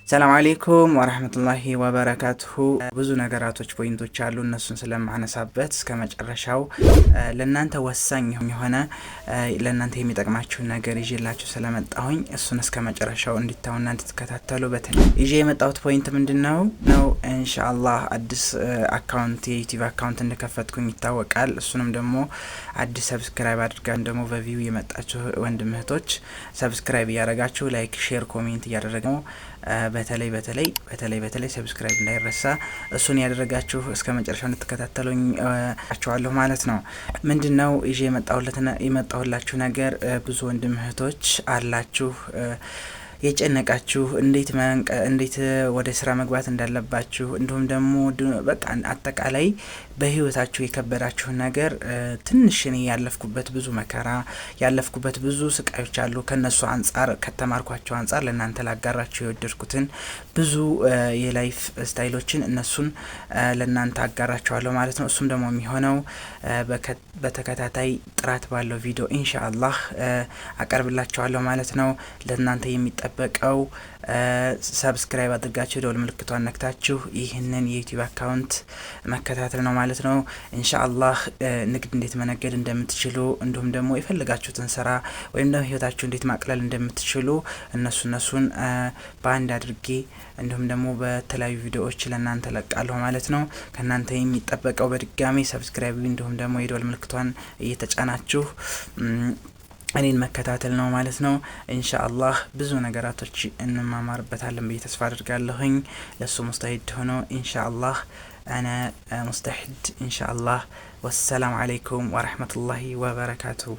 ሰላም አሌይኩም ወረህመቱላሂ ወበረካቱሁ። ብዙ ነገራቶች point ኦች አሉ። እነሱን ስለማነሳበት እስከ መጨረሻው ለእናንተ ወሳኝ የሆነ ለእናንተ የሚጠቅማችሁን ነገር ይዤላችሁ ስለመጣሁኝ እሱን እስከ መጨረሻው እንዲታዩና እንድትከታተሉ። በተለይ ይዤ የመጣሁት point ምንድን ነው? ኢንሻአላህ አዲስ account የ YouTube account እንደከፈትኩኝ ይታወቃል። እሱንም ደግሞ አዲስ subscribe አድርጋችሁ ደግሞ በ view የመጣችሁ ወንድም እህቶች subscribe እያደረጋችሁ፣ like፣ share፣ comment እያደረገ፣ በተለይ በተለይ በተለይ በተለይ subscribe እንዳይረሳ፣ እሱን ያደረጋችሁ እስከ መጨረሻው እንድትከታተሉኝ አቸዋለሁ ማለት ነው። ምንድን ነው ይዤ የመጣሁላችሁ ነገር? ብዙ ወንድም እህቶች አላችሁ የጨነቃችሁ፣ እንዴት ወደ ስራ መግባት እንዳለባችሁ፣ እንዲሁም ደግሞ በቃ አጠቃላይ በህይወታችሁ የከበዳችሁን ነገር። ትንሽ እኔ ያለፍኩበት ብዙ መከራ፣ ያለፍኩበት ብዙ ስቃዮች አሉ። ከነሱ አንጻር፣ ከተማርኳቸው አንጻር ለእናንተ ላጋራችሁ የወደድኩትን ብዙ የ life style ኦችን እነሱን ለእናንተ አጋራችኋለሁ ማለት ነው። እሱም ደግሞ የሚሆነው በተከታታይ ጥራት ባለው ቪዲዮ ኢንሻአላህ አቀርብላችኋለሁ ማለት ነው። ለእናንተ የሚጠበቀው subscribe አድርጋችሁ ደወል ምልክቷን ነክታችሁ ይህንን የ YouTube account መከታተል ነው ማለት ነው። ኢንሻአላህ ንግድ እንዴት መነገድ እንደምትችሉ፣ እንዲሁም ደግሞ የፈለጋችሁትን ስራ ወይም ደግሞ ህይወታችሁ እንዴት ማቅለል እንደምትችሉ እነሱን በአንድ አድርጌ እንዲሁም ደግሞ በተለያዩ ቪዲዮዎች ለእናንተ ለቃለሁ ማለት ነው። ከእናንተ የሚጠበቀው በድጋሚ subscribe እንዲሁም ደግሞ የደወል ምልክቷን እየተጫናችሁ እኔን መከታተል ነው ማለት ነው። ኢንሻአላህ ብዙ ነገራቶች እንማማርበታለን ብዬ ተስፋ አድርጋለሁኝ። ለሱ ሙስተሂድ ሆኖ ኢንሻአላህ አነ ሙስተሂድ ኢንሻአላህ። ወሰላም አለይኩም ወረህመቱላሂ ወበረካቱሁ።